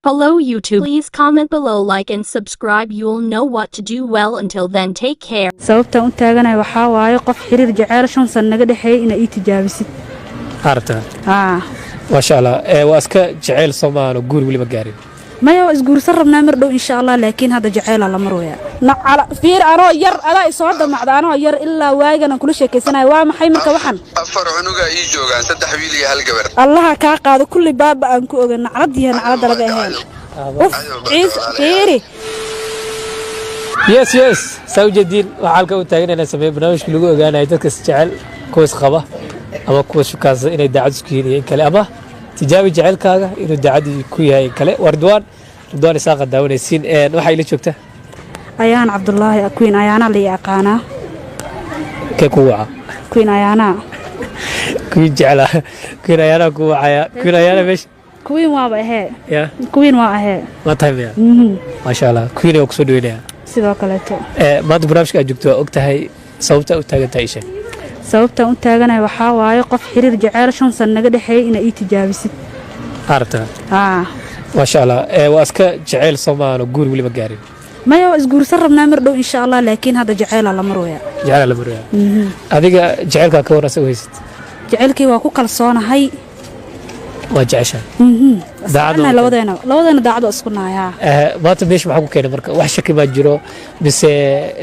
Hello YouTube. Please comment below, like and subscribe. You'll know what to do well. Until then, take care. Sababtaan u taaganahay waxaa waaye qof xiriir jaceyl 5 sano naga dhexeeyay inaa ii tijaabisid. Arabtaa? Haa. Maasha Allah. Waa iska jeceyl soomaano, guur weli ma gaarin? Maya, waa isguursan rabnaa mar dhow insha Allah, laakiin hadda jaceylaa la marwaya. Nacala fiir, anoo yar adaa isoo damacda, anoo yar ilaa waagan aan kula sheekaysanayo. Waa maxay marka waxan? Afar cunuga ii joogaan, saddex wiil iyo hal gabar. Allaha kaa qaado, kulli baaba aan ku oga. Nacladiiha, nacladda laga ahayn. Uf, ciis fiiri. Yes, saa ujeediin, waxaa halka u taagan inaan sameeyo barnaamijka lagu ogaanayo dadka is jecel, kuwa is qaba ama kuwa shukaansan, inay daacad isku yihiin iyo in kale, ama tijaabi jecelkaaga inuu daacad ku yahay in kale. Waa Ridwaan, Ridwaan Isaaqa daawanaysiin. Waxaa ila joogta Ayaan Cabdulaahi, Queen Ayaana la ii aqaanaa. Kee ku waca? Queen Ayaana. Queen jeclaa, Queen Ayaana ku wacaya, Queen Ayaana meesha. Queen waaba ahee. Ya. Queen waa ahee. Ma tahay miya? Maasha Allah, Queen waa kusoo dhaweynaya. Sidoo kaleeto. Maanta barnaamijka aad joogto waa og tahay sababta u taagan tahay, isheeg. Sababtaan u taaganahay waxaa waaye qof xiriir jaceyl 5 sano naga dhexeeyay inaa ii tijaabisid. Arabtaa? Haa. Maasha Allah. Waa iska jeceyl soomaano, guur weli ma gaarin? Maya, waa isguursan rabnaa mar dhow insha Allah, laakiin hadda jaceylaa la marwaya. Jecela la maraya. Adiga jecelkaa ka waran, asaga haysid? Jaceylkii waa ku kalsoonahay. Waa jeceshaa? Daacad Daacad waa. Labadeena daacad waa isku nahay, haa. Maanta meesha maxaa ku keenay marka? Wax shaki baa jiro mise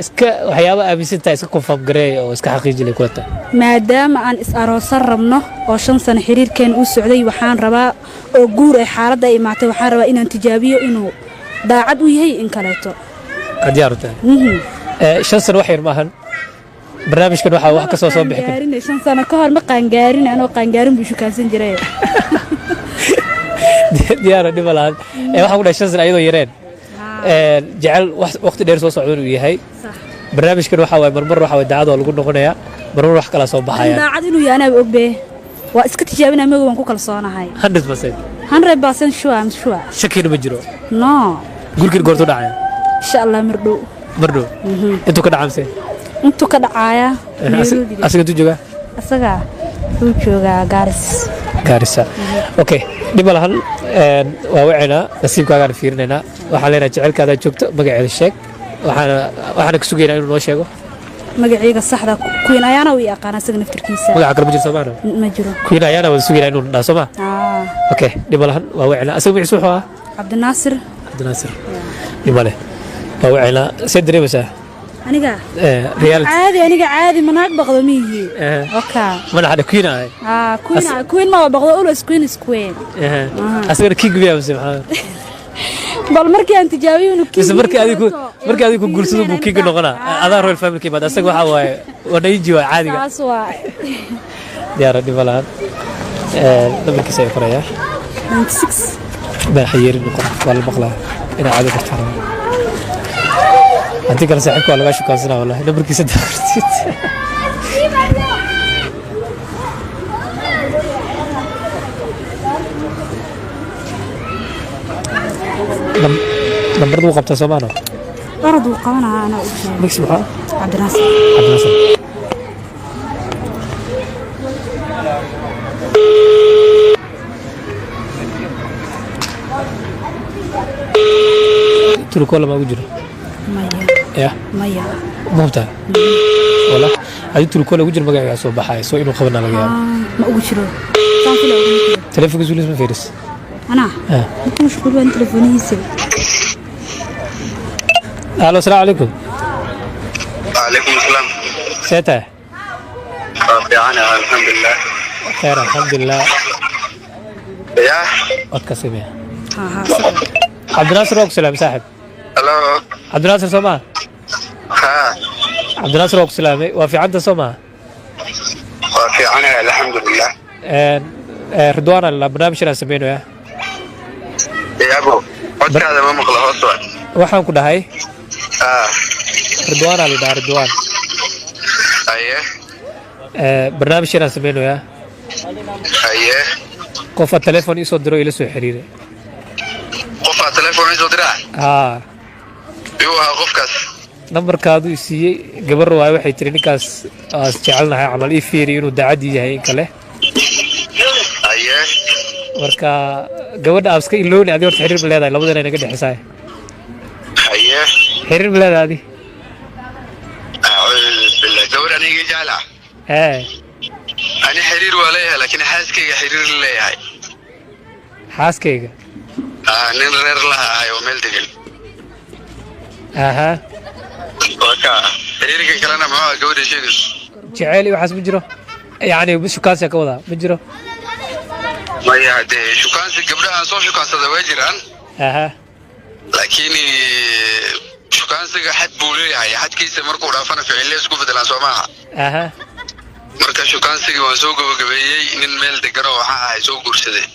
iska waxyaaba aaminsan tahay, iska confirm gareey oo iska xaqiiji lay kula tahay? Maadaama aan is aroosan rabno oo 5 sano xiriirkeen uu socday, waxaan rabaa oo guur ay xaaladda ay imaatay, waxaan rabaa inaan tijaabiyo inuu daacad u yahay in kaleeto. Aad diyaar u tahay? 5 sano wax yar maahan. Barnaamijkan waxaa wax ka soo soo bixi kara. Qaangaarin, 5 sano ka hor ma qaangaarin, anoo qaangaarin buu shukaansan jiray. Diyaara, dhima lahan. Waxaan ku dhahay 5 sano ayadoo yareen, jecel waqti dheer soo socdan uu yahay. Barnaamijkan waxaa waaye marmar waxaa waaye daacad waa lagu noqonayaa, marmar wax kalaa soo baxaya. Daacad inuu yahay anaaba ogbe, waa iska tijaabinaa mago, waan ku kalsoonahay. 100%? 100% sure, I'm sure. Shakina ma jiro? No. Gurkin goortuu dhacaya? Insha Allah mar dhow. Mar dhow. Intuu ka dhaca mise? Intuu ka dhacaaya Nairobi. Asiga intuu joogaa? Asaga wuxuu joogaa Gaaris. Gaarisa, okay, dhib ma lahan. Waa wacaynaa, nasiibkaagaan fiirinaynaa. Waxaan leenahay jecelkaadaa joogto, magaceeda sheeg. Waxaana ka sugaynaa inuu noo sheego. Magacayga saxda Queen Ayaana uu aqaan asaga naftirkiisa. Magaca kale ma jiro soomaana? Ma jiro. Queen Ayaana waan sugaynaa inuu dhaa sooma. Aa. Okay, dhib ma lahan, waa wacaynaa. Asaga magaciisa wuxuu ahaa? Cabdinaasir. Cabdinaasir. Dhib ma leh, waa wacaynaa. See dareemaysaa? Aniga? Reality. Caadi, aniga caadi, manaag baqdo miyihi. Okay. Madaxa queen ahay. Ah, queen, queen ma baqdo, always queen is queen. Asagana king miyaa mise maxaa? Bal markii aan tijaabiyo inuu king. Mise markii adigu guursado buu king noqonaa? Adaa royal family ka imaada, asaga waxaa waaye wananchi waa caadiga. Taas waa. Diyaara, dhib ma lahan. Nambarkiisa ay qorayaa. 96. Madaxa yeerin noqon, waa la maqlaa inaa caadi karto. Haddii kale saaxiibka waa lagaa shukaansanaa wallahi nambarkiisa hadaa qortid. Nambarada wuu qabtaa soomaano? Orod wuu qabanaa, anaa u sheegay. Magis maxaa? Cabdinaasir. Cabdinaasir. Truecaller ma ugu jiro? Maya. Ya? Maya. Ma hubtaa wala haddii Truecaller ugu jiro magacaaga soo baxaya, soo inuu qabanaa laga yaabo. Ah, ma ugu jiro, saan fila ugu jiro. Telefonkiisa weli ma fiiris? Anaa ku mashquul baan telefoonihiisa. Alo, asalaamu calaykum. Calaykum asalaam. See tahay? Waa fiican, alxamdulilah. Khayr, alxamdulilah. Ya. Codka sameeya. Ha ha, isaga. Cabdinaasir, waa ku salaam saaxib. Halo. Cabdinaasir soo maa? Ha. Cabdinaasir, waa ku salaamay. Waa fiicanta soo maa? Waa fiican, alxamdulilah. Ridwaan la barnaamij inaan sameynaya. Yaabo, codkaada ma maqla, hoos waa. Waxaan ku dhahay ah Ridwaana la dhahaa, Ridwaan. Haye. Barnaamij inaan sameynaya. Haye. Qofa telefoon iisoo diro, ila soo xiriiray. Qofaa telefoon isoo diraa? Haa. Yuu ahaa qofkaas? Nambarkaadu i siiyey, gabar waaye. Waxay tiri ninkaas aas jecelnahay camal, ii fiiri inuu daacadii yahay in kale. Haye. Marka gabadha aad iska ilooni, adi horta xiriir ma leedahay? Labadana inaga dhexeysaay. Haye. Xiriir ma leedahay adi? Acuudu billah, gabadh aniga jecla? Ee. Ani xiriir waa leeyahay, laakiin xaaskayga xiriir la leeyahay. Xaaskayga? Ah, nin reer laha ahay oo meel degan. Waa ka xiriirka kalena muxuu ah gabadha sheegayso? Jeceyl iyo waxaas ma jiro, yacni shukaansiya ka wadaa, ma jiro? Maya, haddee shukaansi gabdhaha aan soo shukaansada way jiraan, laakiin shukaansiga xad buu leeyahay. Xadkiisa markuu dhaafana ficille isku bedelaan, soo maaha? Aha. Marka shukaansigii waan soo gabagabeeyey. Nin meel deganoo waxaa ahay soo guursaday.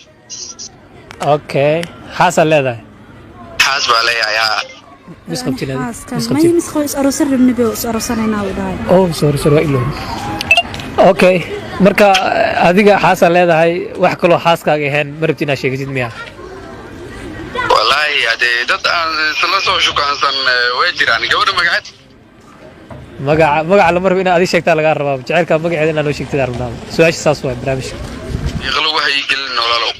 Okay, xaasaad leedahay? Xaas baa leeyahay, haa. Mis qabtin adi? Xaaskan Mis may qabtin? Mis qabo, is aroosan rabnay, is aroosanaynaa uu dhahay. Oh, sorry, sorry, waa iloobi. Okay, marka adiga xaasaa leedahay, wax kaloo xaaskaaga ahayn ma rabti inaad sheegatid miya? Wallaahi haddee dad aan isla soo shukaansan way jiraan. Gabadha magaceed? Magaca lama rabo inaad adi sheegtaa, lagaa rabaa jaceylka magaceeda inaad noo sheegtid aa rabnaa. Su-aasha saas waay barnaamijka. Iqlo waxa ii gelin, walaalow.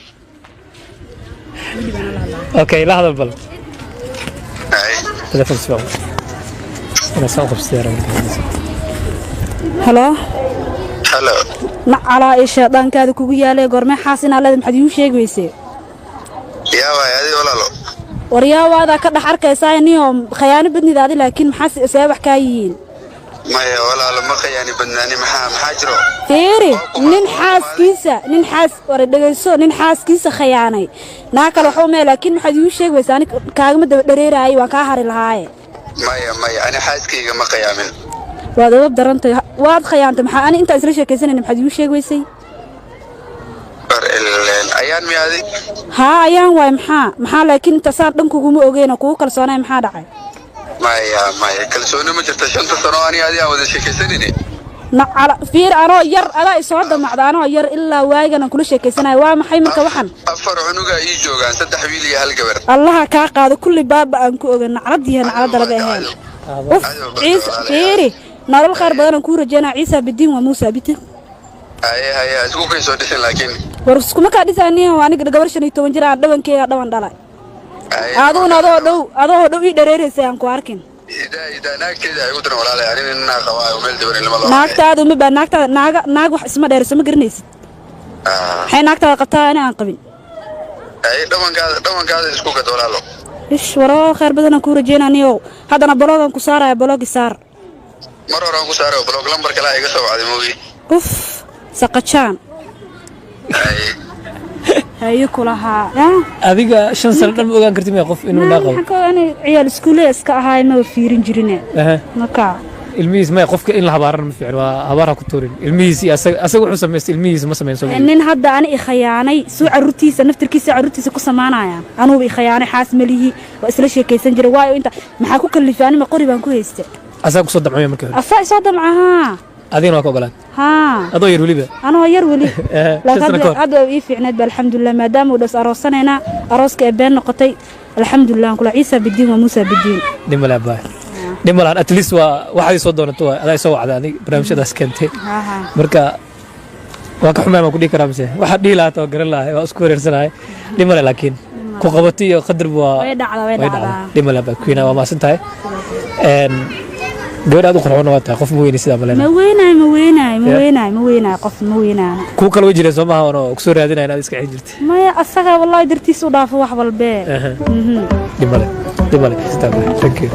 Okay, la hadal bal. Hay. Telefoon si fiican inaad saan u qabsatid aa rabnaa. Halo. Hello. Nacalaa ee shayddaankaada kugu yaalay, goormee xaas inaa leedahay? Maxaad iigu sheegi weysee? Yaa waay adi, walaalo? Waryaawaada ka dhex arkaysaa niyo khayaano badnidaadi, laakiin maxaa see wax kaa yihiin? Maya walaalo, ma khayaani badnaani. Maxaa jiro? Fiiri, nin xaaskiisa, nin xaas, war dhegayso, nin xaaskiisa khayaanay naa kale waxba mee, laakiin maxaad iigu sheegi weysaa? Ani kaagama daba dhareeraayay, waan kaa hari lahaaye. Maya, maya, ani xaaskayga ma khayaamin. Waad odab darantay, waad khayaantay. Maxaa ani intaan isla sheekaysanayna maxaad iigu sheegi weysay? War ayaan miya adi? Haa, ayaan waay. Maxaa laakiin inta saan dhan kuguma ogeyn oo kugu kalsoonay, maxaa dhacay? Maya, maya, kalsooni ma jirta. 5-ta sano ani adi aan wada sheekaysanayni. Nacala, fiir, anoo yar adaa isoo damacda, anoo yar ilaa waagan aan kula sheekaysanayo. Waa maxay marka waxan? Afar cunuga ii joogaan, saddex wiil iyo hal gabar. Allaha kaa qaado, kulli baaba aan ku ogan, nacladiiha naclada laga ahayn. Uf, Ciise, fiiri, nolol khayr badan aan kuu rajeynaa. Ciisa bidiin waa Muusa bidiin. Haye, haye, isku kay soo dhisin laakiin. War iskuma kaa dhisaaniyo, aniga gabar 15 jir aan dhabankeyga dhaban dhalay. Haye. Adiguna adoo dhow ii dhareeraysay aan ku arkin. Idaa, idaa, naagteeda ay ugu daran, walaalay. Ani ninaa qabaayo meel daban ilma loo. Naagtaada uma baa, naagtaada naaga naag wax isma dheerayso, ma garanaysid? Maxay naagtaada qabtaa ani aan qabin? Haye, dhabankaada isku gad, walaalo. Ish, waroo khayr badan aan kuu rajeynaniyo, haddana block-an ku saaraya, block-i saar. Mar horaan ku saaray block, lambar kale iga soo wacday, moogi. Uf, saqajaan. Haye. Haye kulahaa. Adiga 5 sano dhan ma ogaan kartid miya qof inuu naa qabo? Maxaan ka ogaanay? Ciyaal iskuule iska ahaay, maba fiirin jirine. Marka Ilmihiis maya, qofka in la habaaran ma fiicin, waa habaar ha ku tuurin. Ilmihiis iyo asaga wuxuu samaystay ilmihiis ma samayn soo. Nin hadda ani i khayaanay suu carruurtiisa, naftirkiisa carruurtiisa ku samaanayaan. Anuuba i khayaanay, xaas malihi, waa isla sheekaysan jiray. Waayo inta maxaa ku kallifay? Anima qori baan ku haystay? Asaga kusoo damcaya markii hore? Asaa isoo damcahaa. Adigana waa ka ogolaad? Haa. Adoo yar weliba? Anoo yar weli. 5 laakiin sano ka hor. Hadda ii fiicneed ba, alxamdulilah, maadaama uu dhas aroosanaynaa, arooska ee been noqotay. Alxamdulilah kula, Ciisa bidiin waa Muusa bidiin. Dhib male abbaay, dhib malahan. At least waa waxaad soo doonato, waa adaa soo wacda, anig barnaamijyadaas keentay. Marka waa ka xumaay, maan ku dhihi karaa mise waxaad dhihi lahaata waa garan lahay, waa isku wareersanahay. Dhib male, laakiin ku qabatay iyo qadarbu waa Way dhacdaa, way way dhacdaa. Dhacdaa, dhib male abbaay. Queen, waa mahadsan tahay. Gabadh aad u qurxoon waa tahay, qof ma weyni sidaa Ma malena. weynaay, ma weynaay, ma Yeah. weynaay, ma weynaay, qof ma weynaana. Kuwa kale way jireen soo maaha oo kusoo raadinaya inaad iska xiri jirtay? Maya, asaga wallahi dartiis u dhaafo wax walbee. Dhib male, dhib male. Sitaa, thank you.